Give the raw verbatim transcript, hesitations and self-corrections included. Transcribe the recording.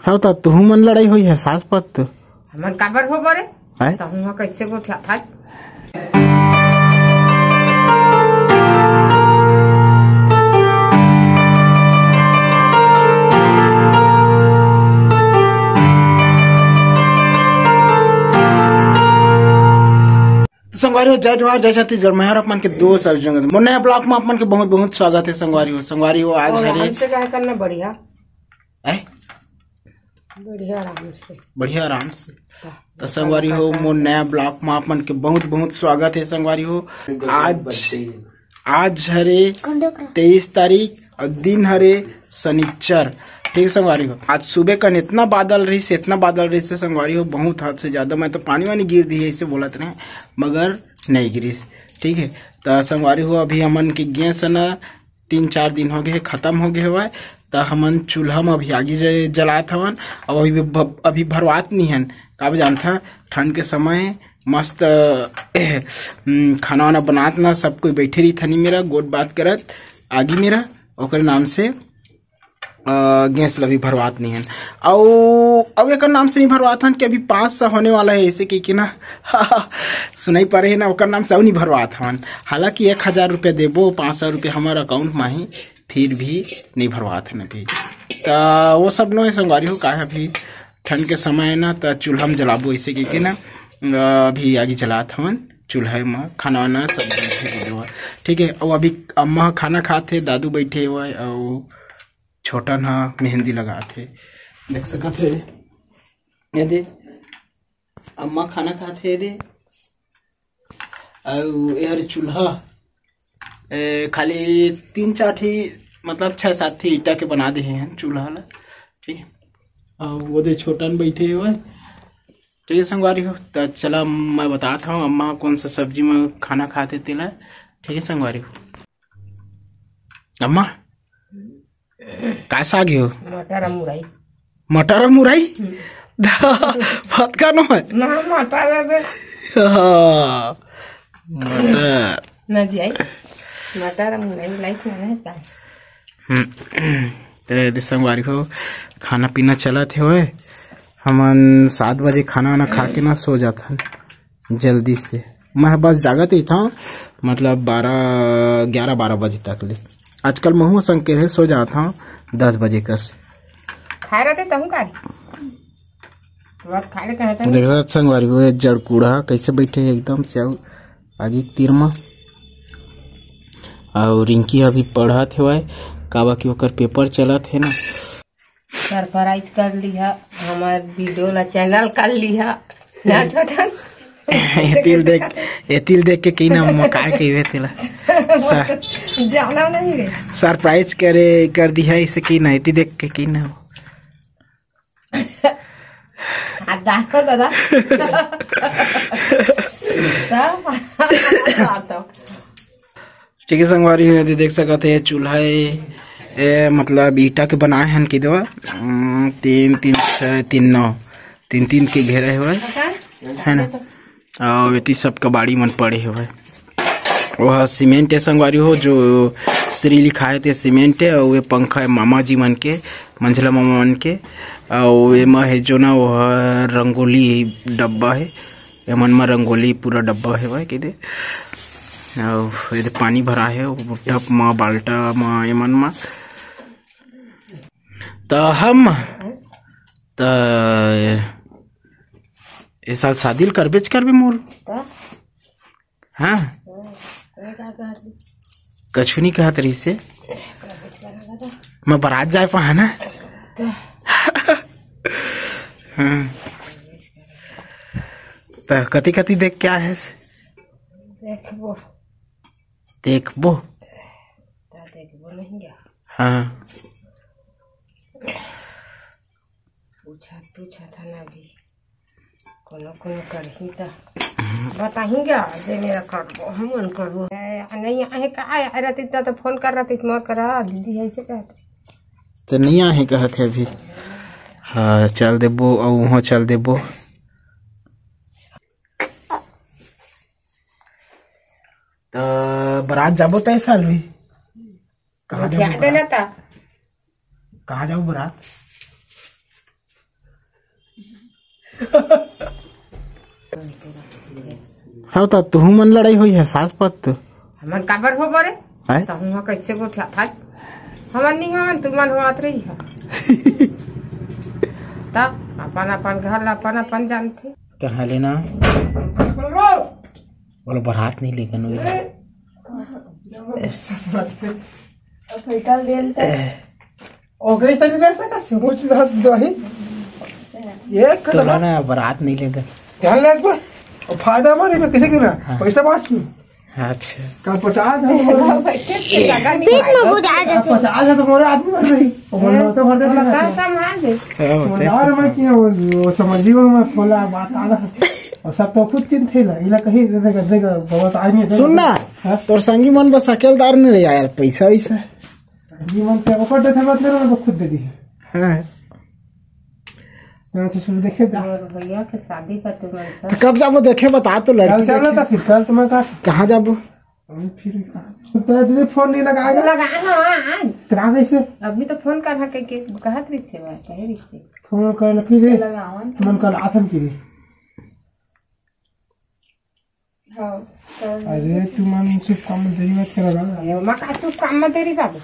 हव त तुहू मन लड़ाई होई है सास पत तो। हमन काबर हो बरे? हैं? तहूँ ह कैसे गोठिया था? संगवारी हो, जय जोहार, जय छत्तीसगढ़। मैं हर आप मन के दोस्त अर्जुन। मोर नया ब्लॉग में आप मन के बहुत बहुत स्वागत है संगवारी हो। संगवारी हो, आज और हरे हमसे क्या करना बढ़िया? हैं? बढ़िया आराम से। बढ़िया आराम से। हाँ। तो संगवारी हो, मोर नया ब्लॉग में आप मन के बहुत बहुत स्वागत है संगवारी हो। आज, आज हरे तेईस तारीख और दिन हरे शनिचर। ठीक है संगवारी हो, आज सुबह कन इतना बादल रहिस, इतना बादल रहिस संगवारी हो, बहुत हद से ज्यादा। मैं तो पानी वानी गिर दी है, इसे बोलत रहे, मगर नहीं गिरिस। ठीक है, तो संगवारी हो, अभी हमन के गैस है ना, तीन चार दिन हो गए, खत्म हो गए हवय, त हमन चूल्हा म अभी आगी ज-, जलात हवन। अब अभी भ-, अभी भरवात नहीं हन, काबर जानथा, ठंड के समय मस्त, हम्म, खाना वाना बनात ना, सब कोई बैठे रही थनी मेरा गोठ बात करत आगी मेरा, ओकर नाम से, अ, गैस ल भी भरवात नहीं हन। अउ, अउ एकर नाम से नहीं भरवात हन कि अभी पाँच सौ होने वाला है, ऐसे कहि के ना सुनाई पड़े है ना, ओकर नाम से अउ नहीं भरवात हन। हालांकि एक हजार रुपया देबो, पाँच सौ रुपया हमार अकाउंट में ही, फिर भी नहीं भरवात हन अभी। त वो सब नोहे संगवारी हो, काहे अभी ठंड के समय है ना, त चूल्हा में जलाबो, ऐसे कहि के ना, अ, अभी आगी जलात हवन, चूल्हा में खाना वाना सब बन के दे देवा। ठीक है, अब अभी अम्मा खाना खात हे, दादू बैठे हुआ है, और छोटन हा मेहंदी लगात हे, देख सकत हे। ये दे, अम्मा खाना खात हे, ये दे। अउ ये हरे चूल्हा, ए, खाली तीन चार ठी, मतलब छह सात ठी ईटा के बना दे हे चूल्हा ला। ठीक है, अउ वो दे छोटन बैठे हुए। ठीक है संगवारी हो, त चला मैं बतात हूँ अम्मा कौन सा सब्जी में खाना खात हे तेला। ठीक है संगवारी हो, अम्मा, काय साग हे हो? मटर अउ मुरई। मटर अउ मुरई? हम्म। फतका नो है? ना, मटर है बे। हाँ, मटर। ना जी आई। मटर अउ मुरई लाइक ना है का? हम्म। ते दे संगवारी हो, खाना पीना चलत हे ओए। हमन सात बजे खाना वाना खा के ना सो जाथन। जल्दी से। मैं बस जागत ही था, मतलब बारह, ग्यारह बारह बजे तक ले। आजकल महू संग के सो जात हूँ दस बजे कस। खाए रहते तहूँ का? रात खाए रहते हैं तो। देख सकत संगवारी हो, ये जड़कूड़ा कैसे बैठे हे एकदम से आऊ आगे तीर मा। अउ रिंकी अभी पढ़त हेवय, काबर कि ओकर पेपर चलत हे ना। सरप्राइज कर लिहा, हमार वीडियो ला चैनल कर लिहा ना छोटन। एतिल देख, एतिल देख के कही ना, मकाए के हुए तेला। सा-, जाना नहीं रे। सरप्राइज करे, कर दिहा इसे कही ना, एतिल देख के कही ना। आ, दादा, दादा। सब। ठीक है संगवारी हो, यदि देख सकत हे, चूल्हा ए, ए, मतलब ईटा के बनाए हन कि देवा, उम, तीन तीन छः तीन नौ, तीन तीन के घेरा हुआ है, है ना? और एती सब कबाड़ी मन पड़े हुए। वह सीमेंट है संगवारी हो, जो श्री लिखाए ते सीमेंट है, और ये पंखा है मामा जी मन के, मंझला मामा मन के, और ये मा है जो ना, वह रंगोली डब्बा है, एमन म रंगोली पूरा डब्बा हेवय के दे। अउ एदे पानी भरा हे, टब म, बाल्टा म, एमन म। त हम, त ए साल शादी ल करबेच करबे मोर। त? हाँ। कछु नहीं कहत रहिसे। मैं बारात जाए पहा ना। हाँ। त कति कति देख के आए हस? देखबो। देखबो? त देखबो नहीं गा। हाँ। पूछा, पूछा था ना अभी। कोनो कोनो करही त बताही गा, जे मेरा करबो, हमन करबो। ए, नहीं आहे का, आए रहती त, त फोन कर रहती, मोर करा, दीदी है से कहत। त नहीं आहे कहत हे अभी। हाँ, चल देबो, अउ उहाँ चल देबो। त बारात जाबो तय साल भी? कहाँ जाबो बारात? कहाँ जाबो बारात? हव त तुहू मन लड़ाई होई हे सास पत तो। हमन काबर हो बरे? आय? त हुआ कैसे गोठिया था? हमन नहीं हमन, तुमन होत रही है। त अपन अपन घर ला अपन अपन जानथे। त हाले ना। बोलो, बरात नहीं लेगन वो। निकाल देन त। ओ गई तरी दे सका से मुझ दही। एक तो कदम ना, बरात नहीं लेगन। ध्यान ले एक बार। और फायदा हमारे में किसी की ना, हाँ। पैसा बाँच में। अच्छा। कल पचास हजार। पेट में बुझा जाथे। पचास हजार तो मोरे आदमी भर रही। वो बोल रहा तो भर देते ना। कल संभाल दे। हाँ, होते यार, सब। मैं किया वो, वो समझी वो, मैं बोला बात आ रहा। और सब तो खुद चिंते ला, इला कहीं दे देगा, देगा, बहुत आदमी है। सुन ना, हाँ? तोर संगी मन बस अकेलदार नहीं रही यार, पैसा वैसा। संगी मन के ऊपर दस हजार तेरे को खुद दे दी है। हाँ। हाँ, तो सुन, देखे जा। और भैया के शादी का तुम ऐसा तो कब जाबो देखे, बता तो लड़की कल चलो देखे। तो फिर कल तुम्हें कहा। कहाँ जाबो? अभी फिर कहाँ? तो दीदी फोन नहीं लगाएगा। लगा ना आज। तो कहाँ कैसे? अभी तो फोन कर के, के कहत रही से, कहे रही से। फोन कर ले फिर। लगावन। तुमन कल आथन की रे। हाँ, तो अरे, तुमन शुभ काम में देरी मत करा ना। ये माँ का शुभ काम में देरी बाबू।